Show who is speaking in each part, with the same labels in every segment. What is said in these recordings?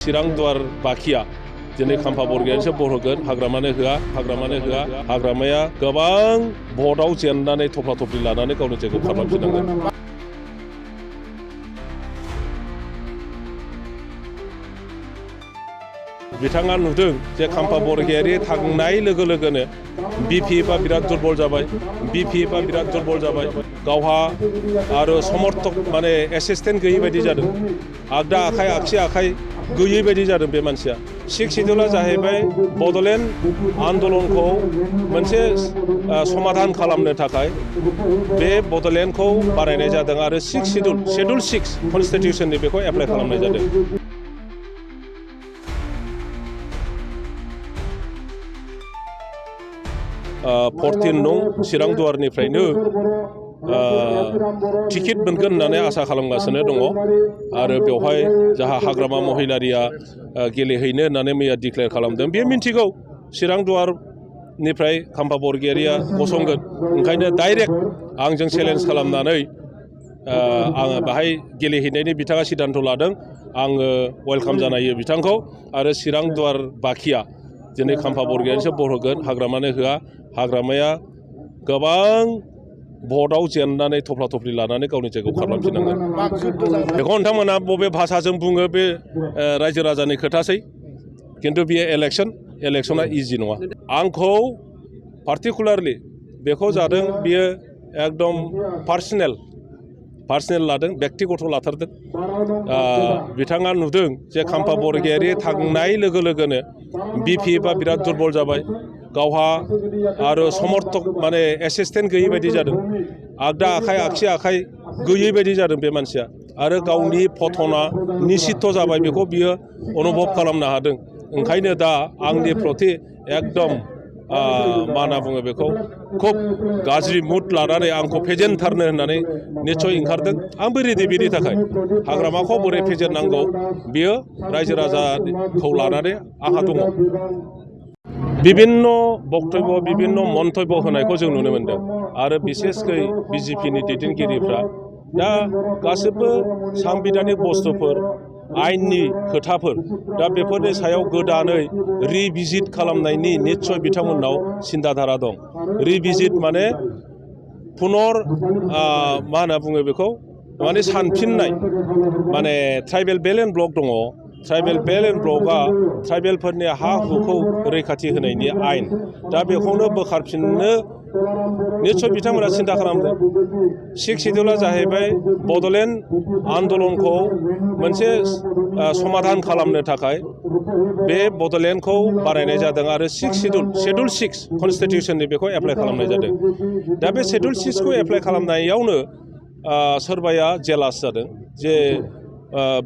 Speaker 1: चिरां दुवार बाखिया दिनै खाम्फा बरगयारिसो बरहोगोन हाग्रामानो होआ हाग्रामाया गोबां भटआव जेननानै थफ्ला थफ्लि लानानै गावनि जायगायाव खारलांफिननांगोन। बिथाङा नुदों जे खाम्फा बरगयारि थांनाय लोगो लोगोनो बिपिएफआ बिराद दुर्बल जाबाय गावहा आरो समर्थक माने एसिस्टेन्ट गैयै बायदि जादों। आगदा आखाइ आगसि आखाइ गैयै बायदि जादों बे मानसिया। सिक्स शिड्यूला जाहैबाय बड'लेण्ड आन्दलनखौ मोनसे समाधान खालामनो थाखाय बे बड'लेण्डखौ बानायनाय जादों आरो शेड्यूल 6 कनस्टिटिउसननि बेखौ एप्लाइ खालामनाय जादों। 14 नं चिरां दुवारनिफ्रायनो टिकेट मोनगोन होननानै आसा खालामगासिनो दङ आरो बेवहाय जाहा हाग्रामा महिलारिया गेलेहैनो होननानै मैया डिक्लेयार खालामदों। बे मिन्थिगौ चिरां दुवारनिफ्राय खाम्फा बरगयारिया गसंगोन, ओंखायनो डाइरेक्ट आंजों चेलेन्ज खालामनानै आङो बाहाय गेलेहैनायनि बिथाङा सिद्धान्त लादों। आङो वेलकाम जानायो बिथांखौ आरो चिरां दुवार बाखिया दिनै खाम्फा बरगयारिसो बरहोगोन हाग्रामानो होआ हाग्रामाया गोबां भटआव जेननानै थफ्ला थफ्लि लानानै गावनि जायगायाव खारलांफिननांगोन। बेखौ नोंथांमोना बबे भाषाजों बुङो बे रायजो राजानि खोथासै, खिन्थु बेयो इलेक्शना इजि नङा। आंखौ पार्टिकुलारलि बेखौ जादों बियो एकदम पार्सनेल लादों, बेक्तिगत लाथारदों। बिथाङा नुदों जे खाम्फा बरगयारि थांनाय लोगो लोगोनो बिपिएफआ बिराद दुर्बल जाबाय गावहा आरो समर्थक माने एसिस्टेन्ट गैयै बायदि जादों। आगदा आखाइ आगसि आखाइ गैयै बायदि जादों बे मानसिया आरो गावनि पथना निश्चित जाबाय बेखौ बियो अनुभब खालामनो हादों। ओंखायनो दा आंनि प्रति एकदम मा होनना बुङो बेखौ खुब गाज्रि मुड लानानै आंखौ फेजेनथारनो होननानै निस्सय ओंखारदों। आंबो रेडि बेनि थाखाय हाग्रामाखौ बोरै फेजेननांगौ बियो रायजो राजाखौ लानानै आंहा दङ। बिभिन्न बक्तव्य बिभिन्न मन्तब्य होनायखौ जों नुनो मोन्दों आरो बिसेसकै बिजेपिनि दैदेनगिरिफ्रा दा गासिबो सामबिधानिक बुस्थुफोर आइननि खोथाफोर दा बेफोरनि सायाव गोदानै रिभिजिट खालामनायनि निस्सय बिथांमोननाव सिन्ताधारा दं। रिभिजिट माने पुनर मा होनना बुङो बेखौ माने सानफिननाय, माने ट्राइबेल बेल्ट एन्ड ब्लक दङ। ट्राइबेल बेल्ट एन्ड ब्लकआ ट्राइबेलफोरनि हा हुखौ रैखाथि होनायनि आयेन, दा बेखौनो बोखारफिननो निस्सय बिथांमोना सिन्था खालामदों। सिक्स शिड्यूला जाहैबाय बड'लेण्ड आन्दलनखौ मोनसे समाधान खालामनो थाखाय बे बड'लेण्डखौ बानायनाय जादों आरो शेड्यूल 6 कनस्टिटिउसननि बेखौ एप्लाइ खालामनाय जादों। दा बे शेड्यूल 6 खौ एप्लाइ खालामनायावनो सोरबाया जेलास जादों जे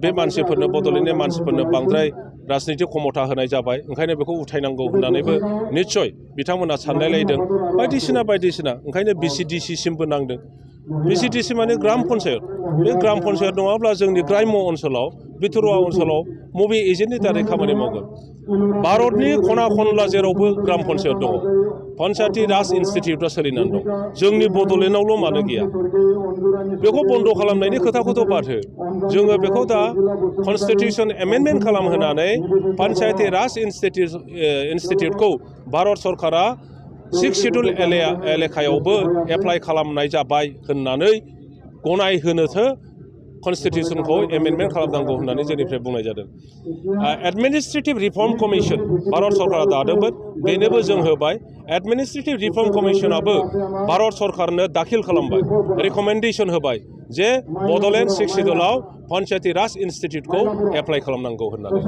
Speaker 1: बे मानसिफोरनो बड'लेण्डनि मानसिफोरनो बांद्राय राजनितिक खमथा होनाय जाबाय, ओंखायनो बेखौ उथायनांगौ होननानैबो निस्सय बिथांमोना सानलायलायदों बायदिसिना ओंखायनो बिसिडिसिसिमबो नांदों। बिसिडिसि माने ग्राम पन्सायत, बे ग्राम पन्सायत नङाब्ला जोंनि ग्राम्य ओनसोलाव बिथुरुवा ओनसोलाव मबे एजेन्टनि दारै खामानि मावगोन? भारतनि खना खनला जेरावबो ग्राम पन्सायत दङ, पन्सायती राज इन्स्टिटिउटआ सोलिनानै दं। जोंनि बड'लेण्डआवल' मानो गैया? बेखौ बन्द' खालामनायनि खोथाखौथ' बाद हो, जोङो बेखौ दा कनस्टिटिउसन एमेन्डमेन्ट खालामहोनानै पन्सायती राज इन्स्टिटिउटखौ भारत सरकारा 6 शिड्यूल एलेकायावबो एप्लाइ खालामनाय जाबाय होननानै गनाय होनोसो कनस्टिटिउसनखौ एमेन्डमेन्ट खालामनांगौ होननानै जोंनिफ्राय बुंनाय जादों। एडमिनिस्ट्रेटिभ रिफर्म कमिसन भारत सरकारा दादोंमोन, बेनोबो जों होबाय। एडमिनिस्ट्रेटिभ रिफर्म कमिसनाबो भारत सरकारनो दाखिल खालामबाय, रेकमेन्डेसन होबाय जे बड'लेण्ड 6 शिड्यूलाव पन्सायती राज इन्स्टिटिउटखौ एप्लाइ खालामनांगौ होननानै।